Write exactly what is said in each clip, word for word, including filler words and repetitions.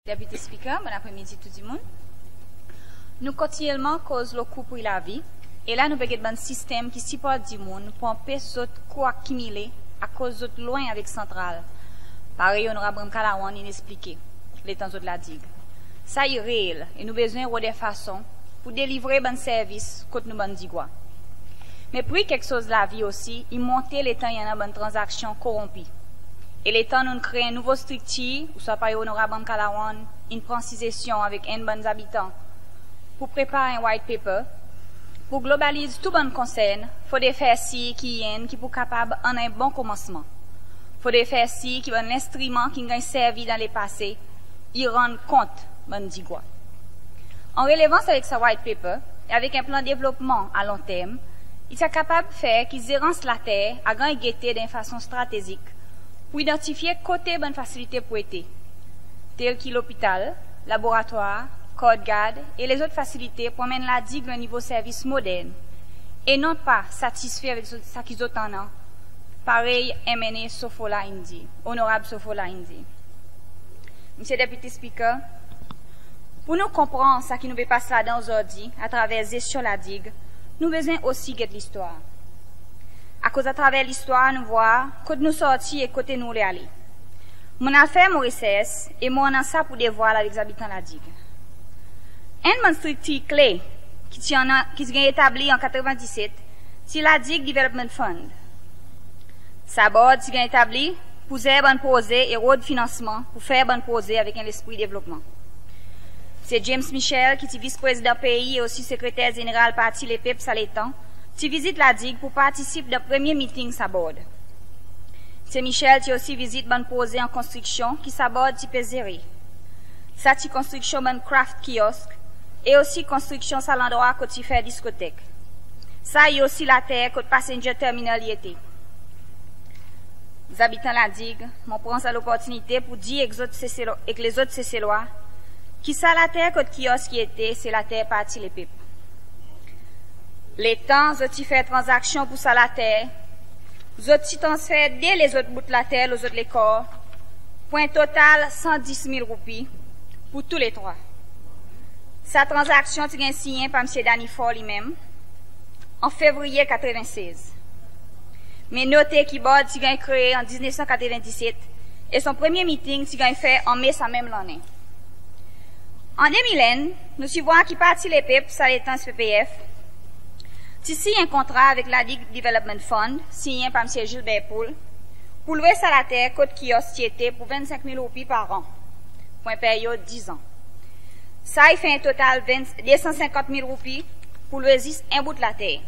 Deputy Speaker, bonn apre midi tou dimoun. Nou kontinyelman koz lo kou pri lavi, e la nou pe get bann sistenm ki siport dimoun pour anpes zot kou akimile akoz zot lwen avek santral, parey Onorab Ramkalawan in eksplike letan zot La Digue. Sa i reel e nou bezwen rod en fason pour delivre bann servis kot nou bann Digwa. Me pri keksoz lavi osi i monte letan i annan bann tranzaksyon koronpi. E letan nou'n kree en nouvo striktir, ouswa parey Onorab Ramkalawan in pran sizesyon avek enn bann zabitan pour prepar en white paper, pour globaliz tou bann konsern, fodre fer sir ki i enn ki pou kapab annan en bon komansman. Fodre fer sir ki bann lenstriman ki'n ganny servi dan lepase i rann kont bann Digwa. An relevans avek sa white paper e avek en plan devlopman a lon term, i ti a kapab fer ki zerans later a ganny gete dan en fason stratezik pour idantifye kote bann fasilite pou ete, tel ki lopital, laboratwar, court guard e lezot fasilite pour anmenn La Digue lo en nivo servis modern, e non pa satisfe avek zot, sa ki zot annan, parey M N A Sofola in dir, Onorab Sofola in dir. Msye Deputy Speaker, pour nou konpran sa ki nou pe pas ladan ozordi atraver zesyon La Digue, nou bezwen osi get listwar. Akoz atraver listwar nou vwar kot nou sorti e kote nou oule ale. Mon'n al fer mon resers e mon annan sa pour devwal avek zabitan La Digue. Enn bann striktir kle ki ti annan, ki ti ganny etabli an katreven diset, ti La Digue Development Fund. Sa board ti ganny etabli pour zer bann proze e rod finansman pour fer bann proze avek en lespri devlopman. Msye James Michel, ki ti Vis Prezidan pei e osi Sekreter Zeneral Parti Lepep sa letan, ti vizit La Digue pour partisip dan premye miting sa board. Msye Michel ti osi vizit bann proze an konstriksyon ki sa board ti pe zere. Sa ti konstriksyon bann craft kiosk e osi konstriksyon sa landrwa kot ti fer diskotek. Sa i osi later kot passenger terminal i ete. Zabitan La Digue, mon pran sa loportinite pour dir ek zot Seselwa, ek lezot Seselwa, ki sa later kot kiosk i ete, se later Parti Lepep. Letan zot ti fer tranzaksyon pour sa later, zot ti transfer de lezot bout later lo zot lekor pour en total san dis mil roupi pour tou le trwa. Sa tranzaksyon ti ganny sinyen par Msye Danny Faure li menm an Fevriye katreven sez. Me note ki board ti ganny kree an diznef san katreven diset e son premye miting ti ganny fer an Me sa menm lannen. An de mil enn, nou ti vwar ki Parti Lepep, sa letan S P P F, ti sinyen en kontra avek La Digue Development Fund, sinyen par Msye Gilbert Pool, pour lwe sa later kot kiosk ti ete pour vennsenk mil roupi par an pour en peryod diz an. Sa i fer en total de san senkant mil roupi pour lwe zis en bout later.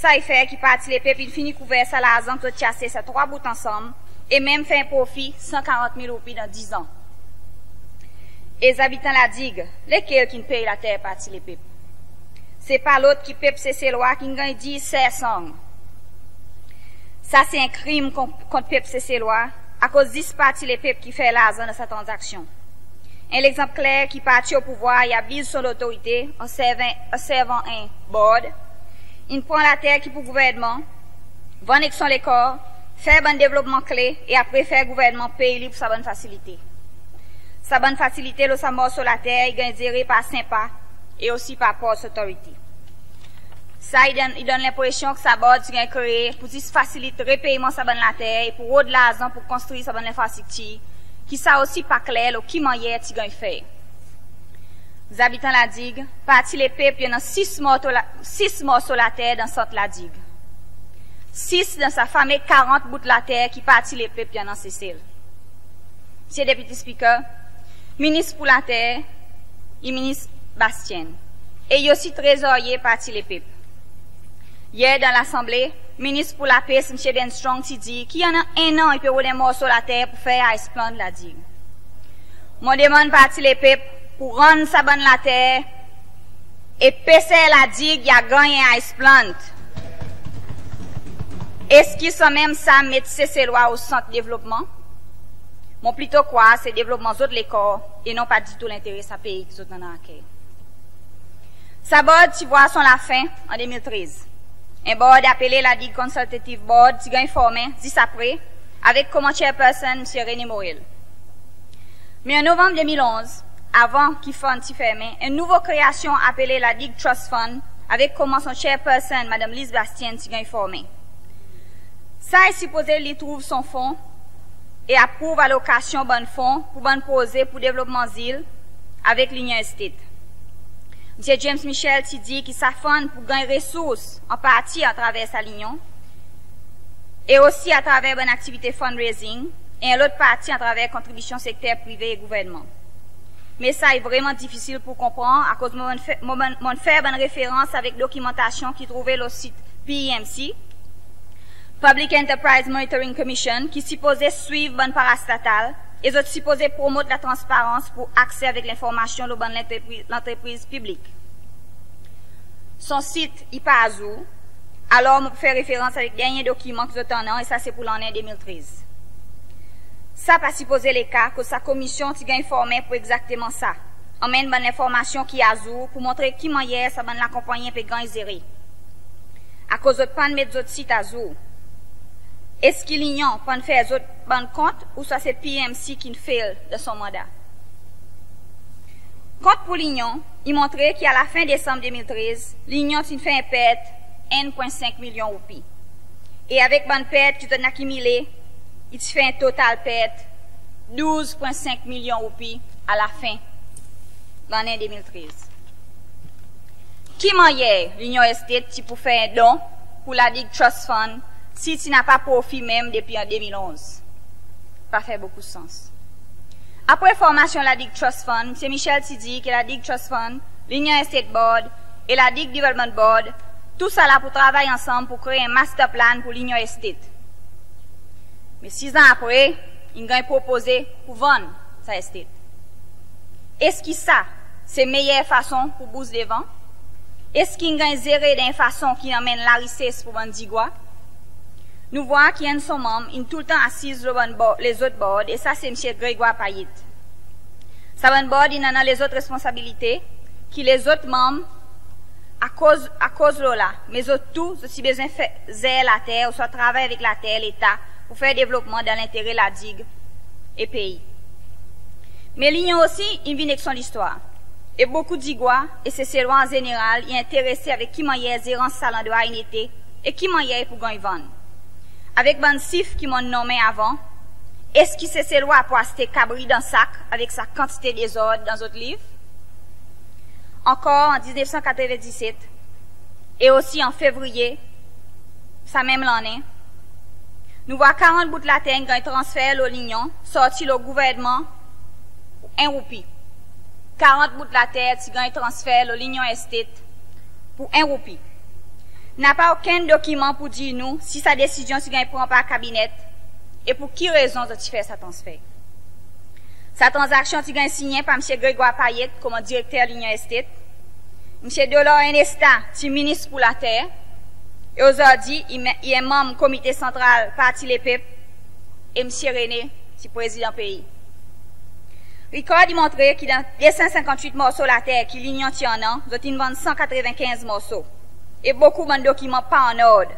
Sa i fer ki Parti Lepep in fini kouver sa larzan kot ti aste sa trwa bout ansanm e menm fer en profi san karant mil roupi dan diz an. E zabitan La Digue, lekel ki'n pey later Parti Lepep? Se pa lot ki pep Seselwa ki'n ganny dir ser sang. Sa se en krim kont, kont pep Seselwa, akoz zis Parti Lepep ki fer larzan dan sa tranzaksyon. En legzanp kler ki parti o pouvwar i abiz son lotorite an servan, an servan en board, in pran later ki pour gouvernman, vann ek son lekor, fer bann devlopman kle e apre fer gouvernman pey li pour sa bann fasilite. Sa bann fasilite lo sa morso later i ganny zere par Senpa e osi par Ports Authority. Sa i donn, i donn lenpresyon ki sa board ti ganny kree pour zis fasilit repeyman sa bann later e pour rod larzan pour konstri sa bann lenfrastriktir, ki sa osi pa kler lo ki mannyer ti ganny fer. Zabitan La Digue, Parti Lepep i annan sis morso la, sis morso later dan sant La Digue. Sis dan sa fame karant bout later ki Parti Lepep i annan Sesel. Msye Deputy Speaker, Minis pour Later i Minis Bastienne e i osi trezorye Parti Lepep. Yer dan Lasanble, Minis pour Lapes, Msye Ben Strong, ti dir ki i annan en an i pe rod en morso later pour fer ice plant La Digue. Mon demann Parti Lepep pour rann sa bann later e peser La Digue i a ganny en ice plant. Eski sanmenm sa met Seselwa o sant devlopman? Mon plito krwar se devlopman zot lekor e non pa ditou lentere sa pei ki zot annan a ker. Sa board ti vwar son lafen an de mil trez. En board apele La Digue Consultative Board ti ganny formen zis apre, avek koman chairperson Msye René Morel. Me an Novanm de mil onz, avan ki fund ti fermen, en nouvo kreasyon apele La Digue Trust Fund, avek konman son chairperson, Madanm Lise Bastienne, ti ganny formen. Sa i sipoze li trouv son fon e aprouv alokasyon bann fon pour bann proze pour devlopman zil avek Linyon Estate. Msye James Michel ti dir ki sa fund pour ganny resours an parti atraver sa linyon e osi atraver bann aktivite fundraising e en lot parti atraver kontribisyon sekter prive e gouvernman. Me sa i vreman difisil pour konpran akoz mon'n fer, mon'n, mon'n fer bann referans avek dokimantasyon ki trouve lo sit P E M C, Public Enterprise Monitoring Commission, ki sipoze swiv bann parastatal e zot sipoze promot latransparans pour akse avek lenformasyon lo bann lantrepriz, lantrepriz piblik. Son sit i pa azour, alor mon pou fer referans avek dernyen dokiman ki zot annan, e sa se pour lannen de mil trez. Sa pa sipoze le ka, akoz sa komisyon ti ganny formen pour egzakteman sa, anmenn bann lenformasyon ki azour pour montre ki mannyer sa bann lakonpannyen pe ganny zere. Akoz zot pa'n met zot sit azour? Eski Linyon pa'n fer zot bann kont, ouswa se P E M C ki'n fail dan son manda? Kont pour Linyon i montre ki a lafen Desanm de mil trez, Linyon ti'n fer en pert enn pwen senk milyon roupi. E avek bann pert ki zot in akimile, i ti fer en total pert douz pwen senk milyon roupi a lafen lannen de mil trez. Ki mannyer Linyon Estate ti pou fer en don pour La Digue Trust Fund si i ti napa profi menm depi an de mil onz? Pa fer bokou sans. Apre formasyon La Digue Trust Fund, Msye Michel ti dir ki La Digue Trust Fund, Linyon Estate Board e La Digue Development Board, tousala pou travay ansanm pour kree en master plan pour Linyon Estate. Me sis an apre, in ganny propoze pour vann sa estate. Eski sa se meyer fason pour bouz devan? Eski in ganny zere dan en fason ki anmenn larises pour bann Digwa? Nou vwar ki enn son manm in toultan asiz lo bann bo-, lezot board, e sa se Msye Grégoire Payet. Sa bann board in annan lezot responsabilite ki lezot manm akoz, akoz lo la, me zot tou zot ti bezwen fer, zer later ouswa travay avek later Leta pour fer devlopman dan lentere La Digue e pei. Me Linyon osi in vin ek son listwar. E bokou Digwa e Seselwa an zeneral i enterese avek ki mannyer zerans sa landrwa in ete e ki mannyer i pou ganny vann. Avek bann sif ki mon'n nonmen avan, eski Seselwa pou aste kabri dan sak avek sa kantite dezord dan zot liv? Ankor an diznef san katreven diset e osi an fevriye sa menm lannen, nou vwar karant bout later in ganny transfer lo Linyon, sorti lo gouvernman en roupi. Karant bout later ti ganny transfer lo Linyon Estate pour en roupi. Napa okenn dokiman pour dir nou si sa desizyon ti ganny pran par kabinet e pour ki rezon zot ti fer sa transfer. Sa tranzaksyon ti ganny sinyen par Msye Grégoire Payet konman direkter Linyon Estate. Msye Dolor Ernesta ti minis pour later e ozordi i me-, i en manm Komite Santral Parti Lepep, e Msye René ti prezidan pei. Rikord i montre ki dan de san senkant-wit morso later ki Linyon ti annan, zot in vann san katreven-kenz morso. E bokou bann dokiman pa annord.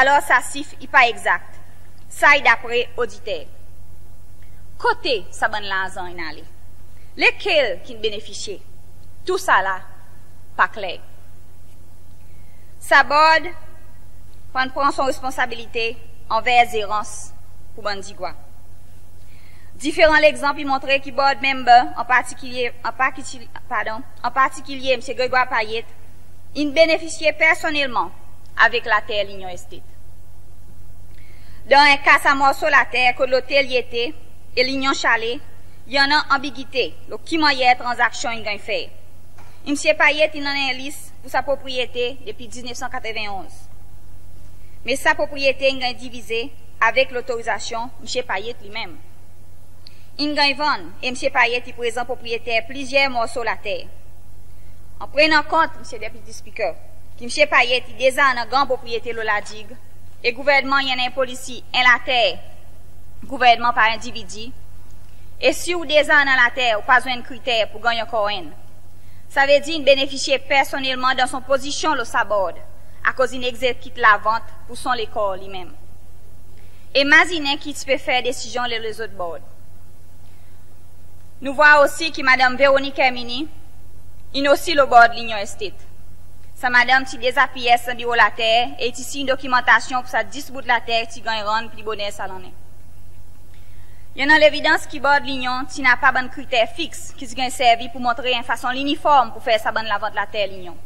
Alor sa sif i pa egzakt. Sa i dapre oditer. Kote sa bann larzan in ale? Lekel ki'n benefisye? Tousala pa kler. Sa board pa'n pran son responsabilite anver zerans pour bann Digwa. Diferan legzanp i montre ki board member, an partikilye, an partikil-, pardon, an partikilye Msye Grégoire Payet, in benefisye personnelman avek later Linyon Estate. Dan en ka sa morso later kot lotel i ete e Linyon Chalet, i annan anbigite lo ki mannyer tranzaksyon in ganny fer. Msye Payet in annan en lis pour sa propriyete depi diznef san katreven-onz. Me sa propriyete in ganny divize avek lotorizasyon Msye Payet li menm. In ganny vann e Msye Payet i prezan propriyeter plizyer morso later. An prenan kont, Msye Deputy Speaker, ki Msye Payet i deza annan gran propriyete lo La Digue e gouvernman i annan en polisi en later gouvernman par endividi, e si ou deza annan later, ou pa zwenn kriter pour ganny ankor enn. Savedir in benefisye personnelman dan son pozisyon lo sa board, akoz in egzekit lavant pour son lekor li menm. Imazinen ki i ti pe fer desizyon lo lezot board. Nou vwar osi ki Madanm Veronique Herminie in osi lo Board L'Union Estate. Sa madanm ti deza PS dan biro later e i ti siny dokimantasyon pour sa dis bout later ki ti ganny rann pli boner sa lannen. I annan levidans ki Board L'Union ti napa bann kriter fiks ki ti ganny servi pour montre en fason liniform pour fer sa bann lavant later L'Union.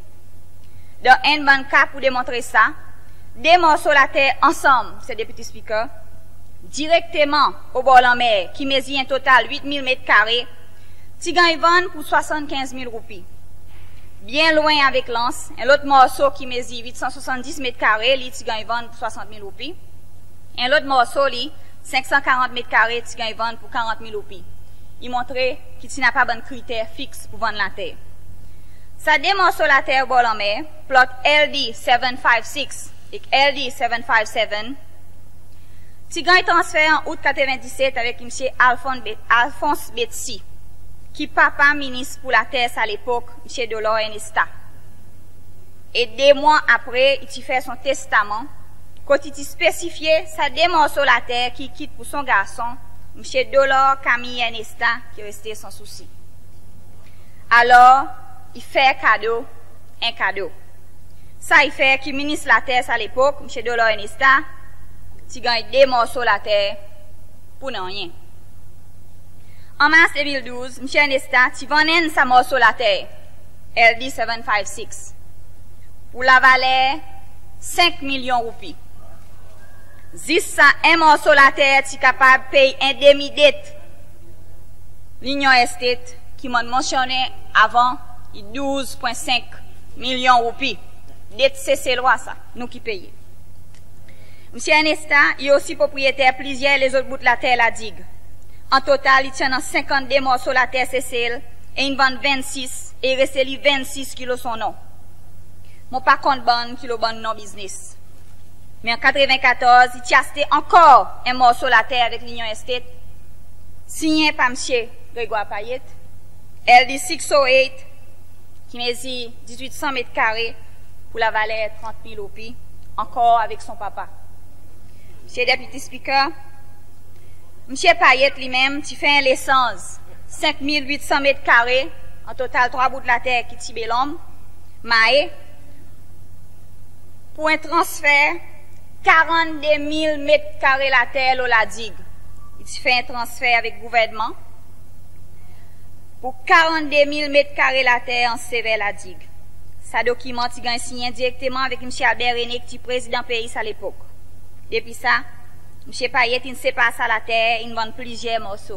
Dan enn bann ka pour demontre sa, de morso later ansanm, Msye Deputy Speaker, direkteman obor lanmer ki mezir en total wit mil met kare, ti ganny vann pour swasann-kenz mil roupi. Byen lwen avek Lans, en lot morso ki mezir wit san swasann-dis met kare, li ti ganny vann pour swasant mil roupi. En lot morso li, senk san karant met kare, ti ganny vann pour karant mil roupi. I montre ki ti napa bann kriter fiks pour vann later. Sa de morso later bor lanmer, plot LD seven five six ek LD seven five seven, ti ganny transfer an Out katreven-diset avek Msye Alphon-, Be-, Alphonse Betsy, ki papa Minis pour Later sa lepok, Msye Dolor Ernesta. E de mwan apre, i ti fer son testaman, kot i ti spesifye sa de morso later ki i kit pour son garson, Msye Dolor Camille Ernesta, ki reste Sans Souci. Alor, i fer kado en kado. Sa i fer ki Minis Later sa lepok, Msye Dolor Ernesta, ti ganny de morso later pour nanryen. An Mars de mil douz, Msye Ernesta ti vann enn sa morso later, LD seven five six, pour lavaler senk milyon roupi. Zis sa en morso later ti kapab pey en demi det L'Union Estate ki mon'n mansyonnen avan, i douz pwen senk milyon roupi. Det Seselwa sa, nou ki peye. Msye Ernesta i osi propriyeter plizyer lezot bout later La Digue. An total, i ti annan senkannde morso later Sesel e in vann vennsis, e i reste li vennsis ki lo son non. Mon pa konn bann ki lo bann non biznes. Me an katreven-katorz, i ti aste ankor en morso later avek L'Union Estate, sinyen par Msye Grégoire Payet, LD six oh eight, ki mezir dizwit san met kare pour lavaler trant mil roupi, ankor avek son papa. Msye Deputy Speaker, Msye Payet li menm ti fer en lesanz senk mil wit san met kare, an total trwa bout later ki Tibelonm, Mahé, pour en transfer karannde mil met kare later lo La Digue. I ti fer en transfer avek gouvernman pour karannde mil met kare later an sever La Digue. Sa dokiman ti ganny sinyen direkteman avek Msye Albert René ki ti Prezidan pei sa lepok. Depi sa, Msye Payet in separ sa later, in vann plizyer morso.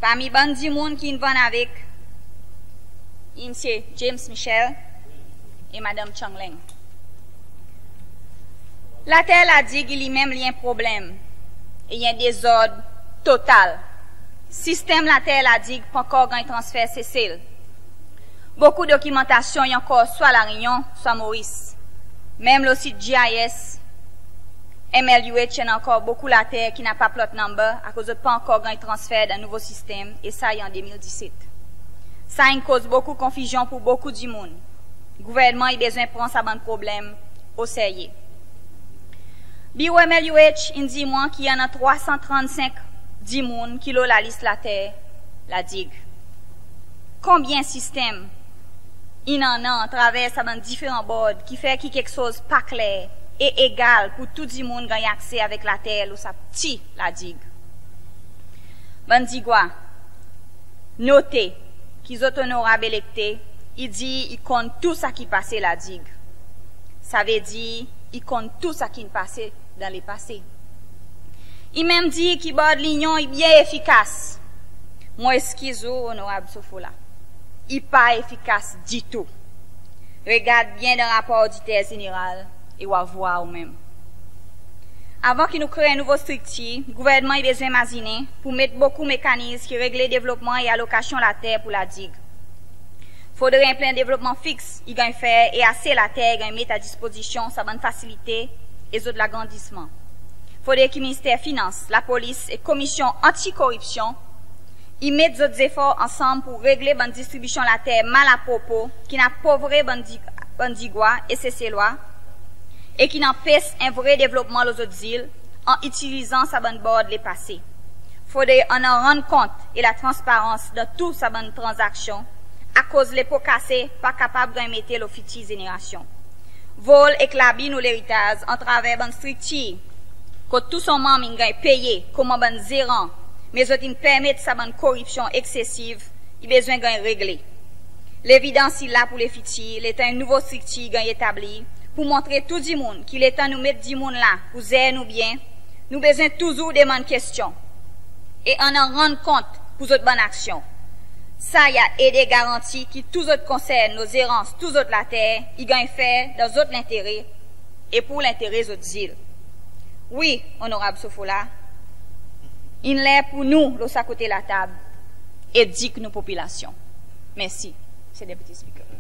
Parmi bann dimoun ki in vann avek, i Msye James Michel e Madanm Chang Leng. Later La Digue i li menm li en problenm e i en dezord total. Sistenm later La Digue pa ankor ganny transfer Sesel. Bokou dokimantasyon i ankor swa La Réunion, swa Moris. Menm lo sit GIS, MLUH, i annan ankor bokou later ki napa plot number akoz zot pa ankor ganny transfer dan nouvo sistenm, e sa i an de mil diset. Sa in koz bokou konfizyon pour bokou dimoun. Gouvernman i bezwen pran sa bann problenm o serye. Biro MLUH in dir mwan ki i annan trwa san trannsenk dimoun ki lo lalis later La Digue. Konbyen sistenm in annan atraver sa bann diferan board ki fer ki keksoz pa kler e egal pour tou dimoun ganny akse avek later lo sa pti La Digue? Bann Digwa, note ki zot Onorab elekte i dir i konn tou sa ki pase La Digue. Savedir i konn tou sa ki'n pase dan lepase. I menm dir ki Board L'Union i byen efikas. Mon eskiz ou, Onorab Sofola, i pa efikas ditou. Regard byen dan rapor Oditer Zeneral e ou a vwar ou menm. Avan ki nou kree en nouvo striktir, gouvernman i bezwen mazinen pour met bokou mekaniz ki regle devlopman e alokasyon later pour La Digue. Fodre en plan devlopman fiks i ganny fer e ase later i ganny met a dispozisyon sa bann fasilite e zot lagrandisman. Fodre ki Minister Finans, Lapolis e Komisyon Anti-Koripsyon i met zot zefor ansanm pour regle bann distribisyon later mal apropo ki'n apovre bann Di-, bann Digwa e Seselwa e ki'n anpes en vre devlopman lo zot zil an itilizan sa bann board lepase. fodre annan rann kont e latransparans dan tou sa bann tranzaksyon, akoz lepo kase pa kapab ganny mete lo fitir zenerasyon. Vol ek labi nou leritaz atraver bann striktir kot tou son manm in ganny peye koman bann zeran, me zot in permet sa bann koripsyon eksesiv i bezwen ganny regle. Levidans i la pour lefitir letan en nouvo striktir i ganny etablir, pour montre tou dimoun ki letan nou met dimoun la pour zer nou byen, nou bezwen touzour demann kestyon e annan rann kont pour zot bann aksyon. Sa i a ede garanti ki tou zot konsern, nou zerans tou zot later i ganny fer dan zot lentere e pour lentere zot zil. Wi, Onorab Sofola, in ler pour nou lo sa kote latab edik nou popilasyon. Mersi Mr Deputy Speaker.